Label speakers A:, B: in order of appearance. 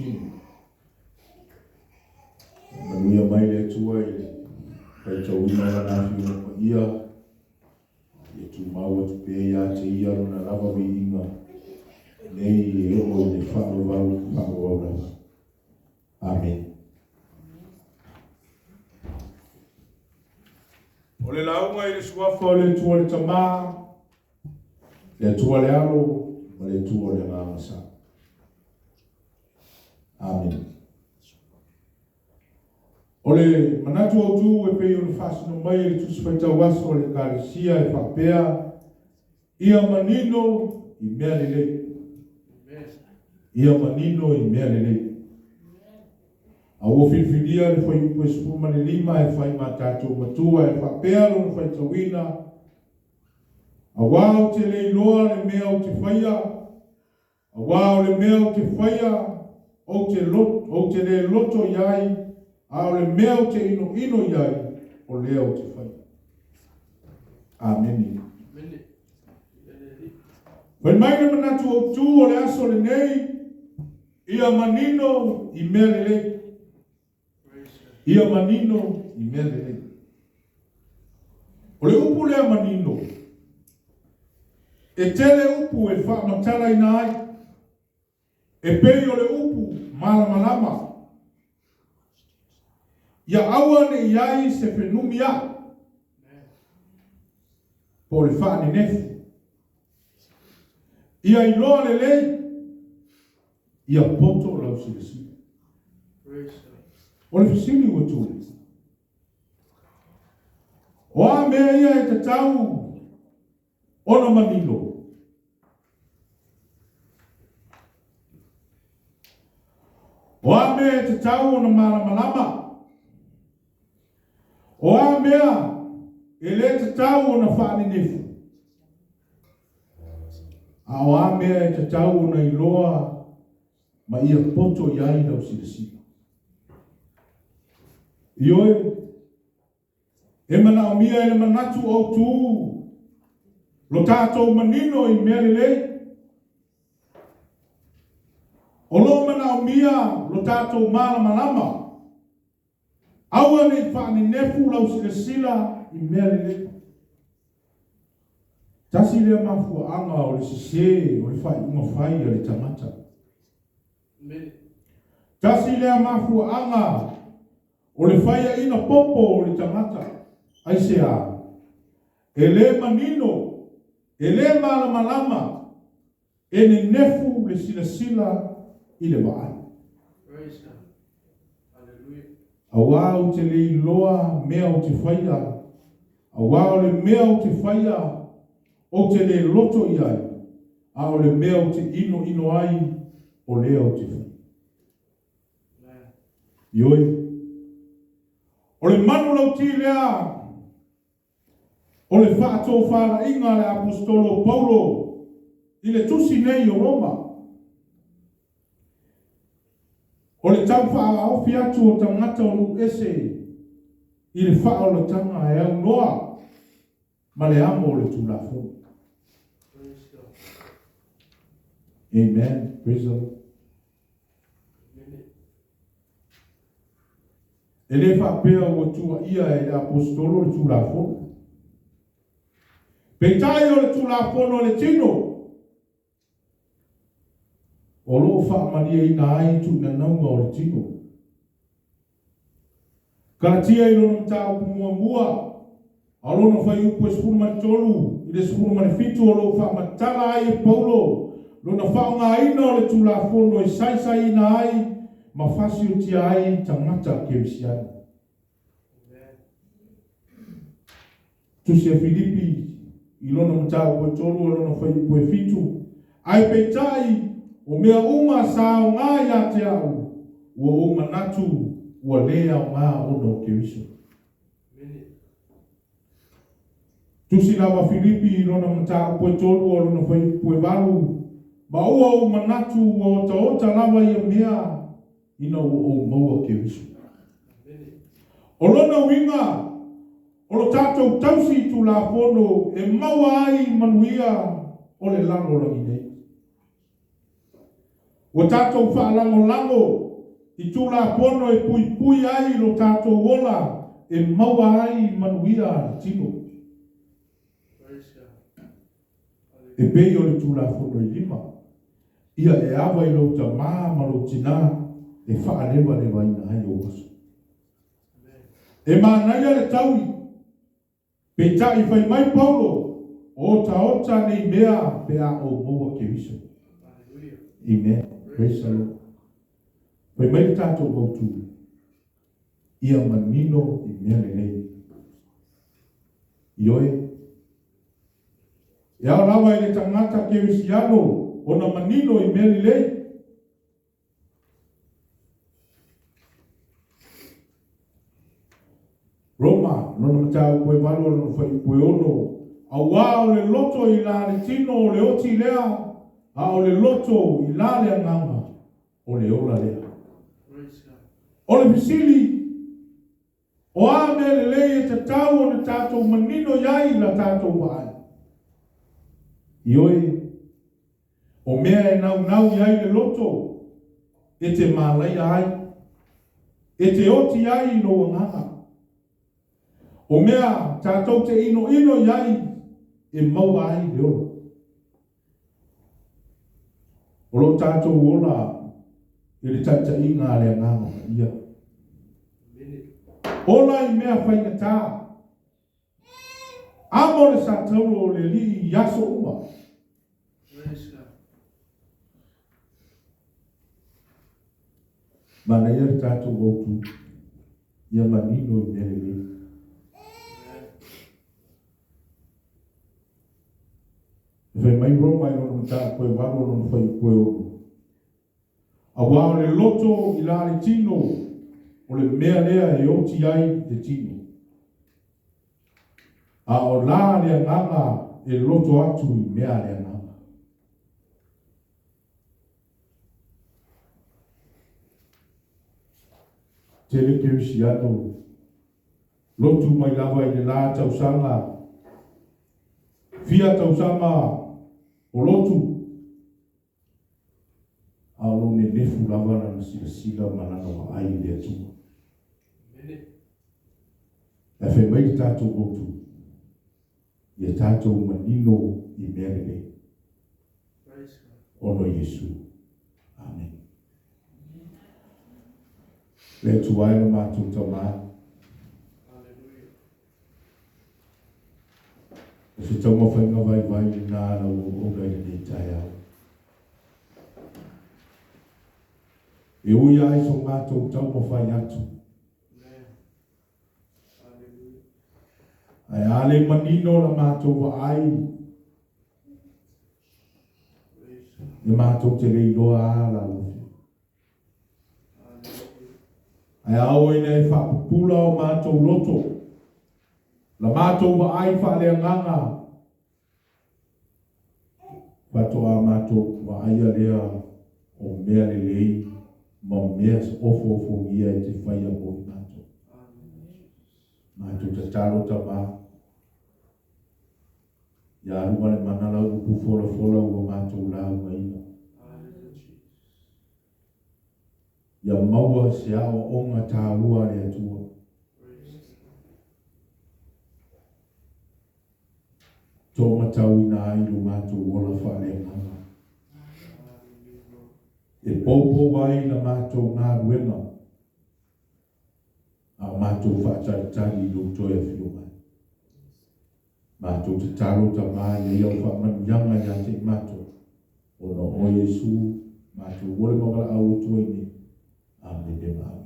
A: tino. Manuia mai le Atua i le faitauina o Lana Afioga Paia, ia tumau atu pea ia te Ia Lona lava viiga nei e oo i le faavavau faavavau lava. Amene. O le lauga i le Suafa o le Atua le Tama, le Atua le Alo, ma le Atua le Agaga Sa. Amene. O le manatu autu e pei ona faasino mai e le Tusi Faitau Aso a le Ekalesia e faapea, Ia manino i mea lelei. Ia manino i mea lelei. A ua filifilia le fuaiupu e 15 e fai ma tatou matua e faapea lona faitauina, Aua ou te le iloa le mea ou te faia, Aua o le mea ou te faia, ou te ou te le loto i ai, a o le mea ou te inoino i ai, o lea ou te faia. Amene. Fai mai le manatu autu o le aso lenei, ia manino i mea lelei. Ia manino i mea lelei. O le upu lea manino, e tele upu e faamatalaina ai, e pei o le upu malamalama. Ia aua ne i ai se fenumiai po o le faanenefu. Ia iloa lelei Ia poto lau silasila. O le fesili ua tuli. O a mea ia e tatau ona manino? O a mea e tatau ona malamalama? O a mea e le tatau ona faanenefu? A o a mea e tatau ona iloa ma ia poto i ai lau silasila? Ioe, e manaomia e le manatu autu lo tatou manino i mea lelei. O lo o manaomia lo tatou malamalama. Aua ne i faanenefu lau silasila i mea lelei. Tasi lea mafuaaga o le sese o le faaiuga fai a le tagata. Tasi lea mafuaaga o le faiaina popo o le tagata. Aisea? E le manino, e le malamalama E nenefu le silasila i le vaai. Aua ou te le iloa mea ou te faia, aua o le mea ou te faia, ou te le loto i ai, a o le mea ou te inoino ai, o lea ou te faia. Ioe. O le manulauti lea O le faatofalaiga a le Aposetolo o Paulo i le tusi nei o Roma, o le tau faaofi atu o tagata o nuu ese i le faaolataga e aunoa ma le amo o le Tulafono. Amen. Praise the Lord. E le faapea ua tuuaia e le Aposetolo le Tulafono. Peitai o le Tulafono a le tino o lo o faamalieina ai tuuinanauga o le tino. Kalatia i lona mataupu muamua, a o lona fuaiupu e 13 i le 17 o lo o faamatala ai e Paulo lona faaaogaina o le Tulafono e saisaiina ai ma fasiotia ai tagata kerisiano. Tusi a Filipi i lona mataupu e tolu a lona fuaiupu e fitu, Ae peitai, o mea uma sa aoga ia te au, ua ou manatu ua le aoga ona o Keriso. Tusi lava Filipi i lona mataupu e tolu a lona fuaiupu e valu, Ma ua ou manatu ua otaota lava ia mea ina ua ou maua Keriso. O lona uiga, O lo tatou tausi i Tulafono e maua ai manuia o le lalolagi nei. Ua tatou faalagolago i Tulafono e puipui ai lo tatou ola e maua ai manuia a le tino. E pei o le Tulafono e lima, Ia e ava i lou tamā ma lou tinā e faalevalevaina ai ou aso. E manaia le taui, peitai fai mai Paulo, Otaota nei mea pe a ou maua Keriso. Amen. Praise the Lord. Fai mai le tatou mautu, ia manino i mea lelei. Ioe. E ao lava i le tagata Kerisiano ona manino i mea lelei. Roma, lona mataupu e valu o lona fuaiupu e ono, Auā o le loto i la le tino o le oti lea, a o le loto i la le agaga o le ola lea. O le fesili, O a mea lelei e tatau ona tatou manino i ai i la tatou vaai? Ioe, o mea e naunau i ai le loto, e te malaia ai, e te oti ai i lou agaga. O mea tatou te inoino i ai e maua ai le ola. O lo tatou ola i le taitaiga a le Agaga Paia. Ola i mea faigata. Amo le satauro o le Alii i aso uma. Manaia le tatou autu ia manino i mea lelei. E fai mai Roma i lona mataupu e valu o lona fuaiupu e ono, Auā o le loto i la le tino, o le mea lea e oti ai le tino. A o la le agaga e loto atu i mea a le agaga. Tele Kerisiano Lotu mai lava i le la tausaga, fia tausaga o lotu, a o lou nenefu lava lana silasila ma lana vaai i le Atua. Ae fai mai le tatou lotu, ia tatou manino i mea lelei. Ona o Iesu. Amene. Le Atua e lo matou Tama. O se taumafaiga vaivai lena a lau auauna i lenei taeao. E ui lava i so matou taumafai atu, ae a le manino la matou vaai, e matou te le iloa a la ua Ae ao ina e faapupula o matou loto, la matou vaai faaleagaga, faatoa matou vaaia lea o mea lelei ma mea ofoofogia e te faia mo i matou. Matou tatalo Tama, ia alu ma le mana lau upu folafola ua matou laugaina. Ia maua se aoaoga taua a le Atua. Toomatauina ai lo matou ola faaleagaga. E poupou ai la matou galuega a o matou faatalitali i lou toe afio mai. Matou tatalo Tama ia i au faamanuiaga ia te i matou, ona o Oe Iesu matou ole ma valaau atu ai nei. Amene ma amene.